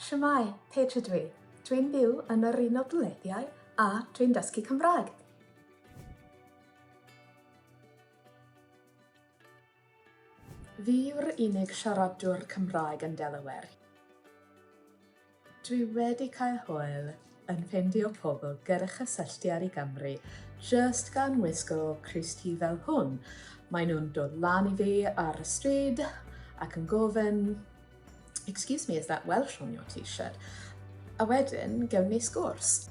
Shwmae, Paige ydw i. Dwi'n byw yn yr Unol Daleithiau a dwi'n dysgu Cymraeg. Fi yw'r unig siaradwr Cymraeg yn Delaware. Dwi wedi cael hwyl yn ffeindio pobl gyda chysylltiad i Gymru jyst gan wisgo crys-T fel hwn. Maen nhw'n dod lan i fi ar y stryd ac yn gofyn Excuse me, is that Welsh on your t-shirt? A wedyn, gewn ni sgwrs.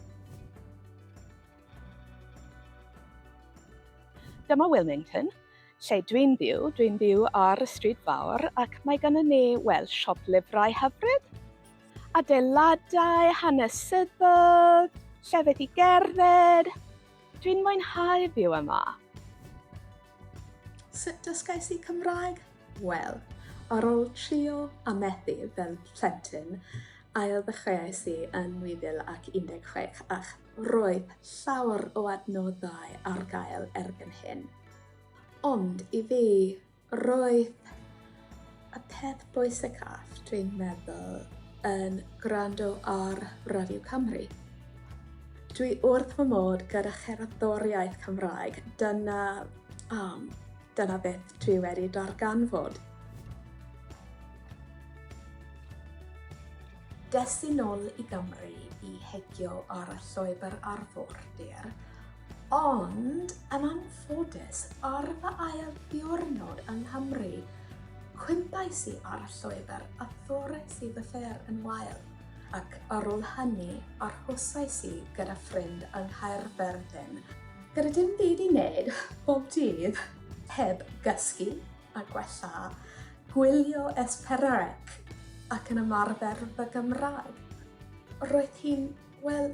Dyma Wilmington, lle dwi'n byw. Dwi'n byw ar y stryd fawr ac mae gennym ni, wel, siop lyfrau hyfryd, adeiladau hanesyddol, llefydd i gerdded. Dwi'n mwynhau byw yma. Sut dysgais i Cymraeg? Wel, ar ôl trio a methu fel plentyn, ail-ddechreuais i yn 2016 ac roedd llawer o adnoddau ar gael erbyn hyn. Ond i fi, roedd y peth bwysicaf, dwi'n meddwl, yn gwrando ar Radio Cymru. Dwi wrth fy modd gyda cherddoriaeth Cymraeg, dyna, um, Dyna beth dwi wedi darganfod. Des i nôl i Gymru i heicio ar y llwybr arfordir, ond yn anffodus ar fy ail ddiwrnod yng Nghymru, cwympais i ar y llwybr a thorrais i fy ffêr yn wael, ac ar ôl hynny arhosais i gyda ffrind yng Nghaerfyrddin. Gyda dim byd i wneud bob dydd heb gysgu a gwella, gwylio S4C ac yn ymarfer fy Gymraeg. Roedd hi'n, wel,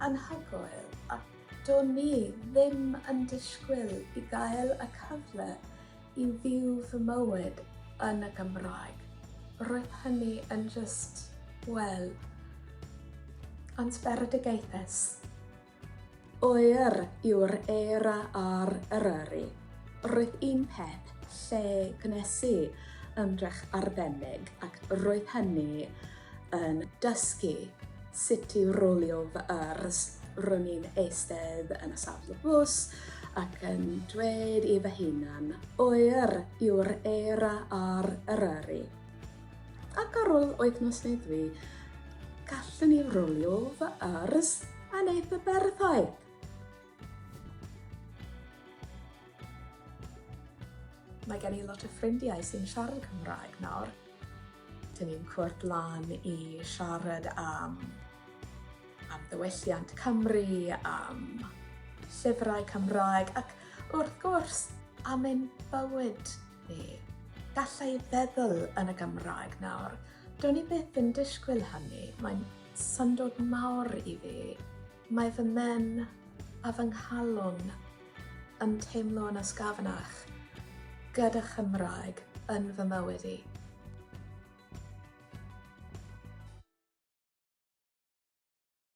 anhygoel a do'n i ddim yn disgwyl i gael y cyfle i fyw fy mywyd yn y Gymraeg. Roedd hynny yn jyst, wel, ansberedigaethus. Oer yw'r eira ar Eryri. Roedd un peth lle gwnes i ymdrech arbennig ac roedd hynny yn dysgu sut i rolio fy yrs. Ro'n i'n eistedd yn y safle bws ac yn dweud i fy hunan, oer yw'r eira ar Eryri. Ac ar ôl wythnos neu ddwy, gallwn i rolio fy yrs yn eitha berffaith. Mae gen i lot o ffrindiau sy'n siarad Cymraeg nawr. Dyn ni'n cwrdd lan i siarad am am ddiwylliant Cymru, am llyfrau Cymraeg ac wrth gwrs am ein bywyd ni. Galla i feddwl yn y Gymraeg nawr. Do'n i byth yn disgwyl hynny. Mae'n syndod mawr i fi. Mae fy mhen a fy nghalon yn teimlo yn ysgafnach gyda Chymraeg yn fy mywyd i.